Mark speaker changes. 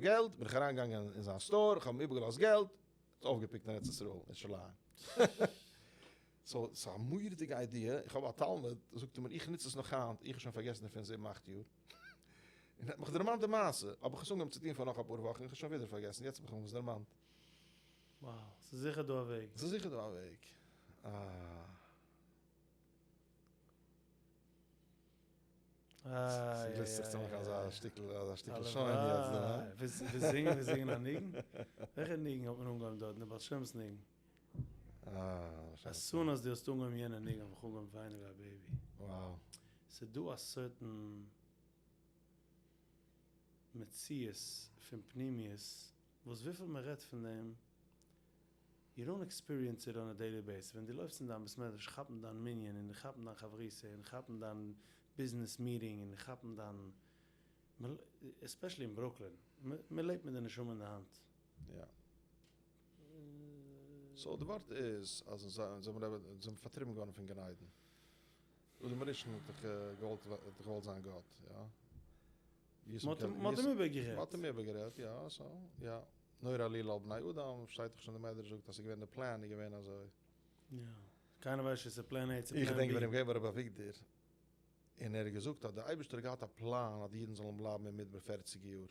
Speaker 1: געלט, בין איך אריינגעגאנגען אין זיין store, איך האב אים איבערגעלאזט געלט, האט אויפגע pick ט אין ארץ ישראל, אין ירושלים. So, ס'איז א מורא'דיגע idea, איך האב א תלמיד, זאגט ער מיר, איך נוץ עס נאך היינט, איך האב שוין פארגעסן דערפון זיבן אכט יאר. און ער האט מיך דערמאנט די מעשה, האב איך עס אנגעהויבן צו טון פאר נאך אפאר וואכן, איך האב שוין ווידער פארגעסן, יעצט האב איך אים עס דערמאנט.
Speaker 2: Wow, ס'איז זיכער דא א וועג.
Speaker 1: ס'איז זיכער דא א וועג. אה. ס'גלוסט זיך צו מאכן אזא שטיקל, אזא שטיקל שוין יעצט דא, הא?
Speaker 2: ווילסט זינגען, ווילסט זינגען א ניגון? וועלכע ניגון האט מען אנגעהויבן דארט? די בעל שם'ס ניגון?
Speaker 1: אה,
Speaker 2: as soon as דו האסט אנגעהויבן יענע ניגון האב איך אנגעהויבן וויינען ווי א baby.
Speaker 1: Wow.
Speaker 2: ס'איז דא א certain מציאות פון פנימיות וואס וויפיל מ'רעדט פון דעם, you don't experience it on a daily basis, ווען דו לויפסט אין דיין בית מדרש כאפן דיין מנין און כאפן דיין חברותא און כאפן דיין ביזנעס meeting און כאפן דיין, especially אין ברוקלין, מען לעבט מיט די נשמה אין די האנט.
Speaker 1: יא. So די ווארט איז אז אונז זענען פארטריבן געווארן פון גן עדן. אדם הראשון האט דאך געוואלט האט דאך געוואלט זיין גאט, יא.
Speaker 2: מ'האט אים איבערגערעדט.
Speaker 1: מ'האט אים איבערגערעדט, יא, so, יא. נורא עלילה על בני אדם, שטייט דאך שוין די מדרש זאגט אז ס'איז געווען די פלאן איז געווען אזוי.
Speaker 2: יא. קיינער ווייסט נישט צו ס'איז plan A צו plan B.
Speaker 1: איך געדענק ווען איך בין געווען ביי רבי אביגדור, און ער האט געזאגט אז די אייבערשטער האט געהאט א פלאן אז די אידן זאלן בלייבן אין מדבר פערציג יאר.